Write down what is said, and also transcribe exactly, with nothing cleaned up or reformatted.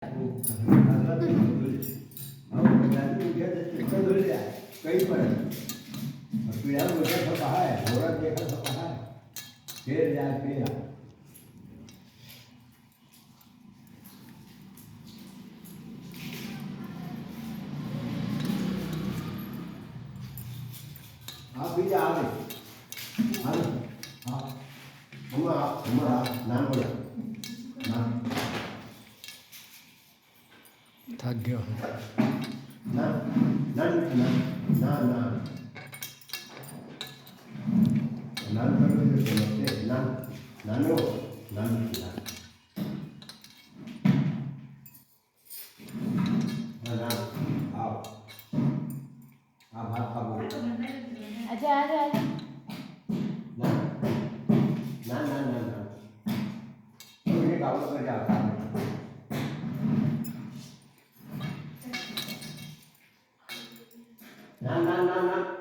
कहीं पर पीड़ा में देखा तो कहा है, घोड़ा देखा तो कहा है, फिर जाए फिर आ। आप भी जा रहे, हाँ, हाँ, हम आप, हम आप, नाम बोला, नाम। थक गया हूँ। ना, ना, ना, ना, ना। नाम करो तो समझते, ना, नानो, नाम, ना। ना, ना, आओ। आप भात खा लो। अच्छा, आ जा, आ जा। ना, ना, ना, ना, ना। ये कागज में क्या होता है? ना, ना, ना, ना।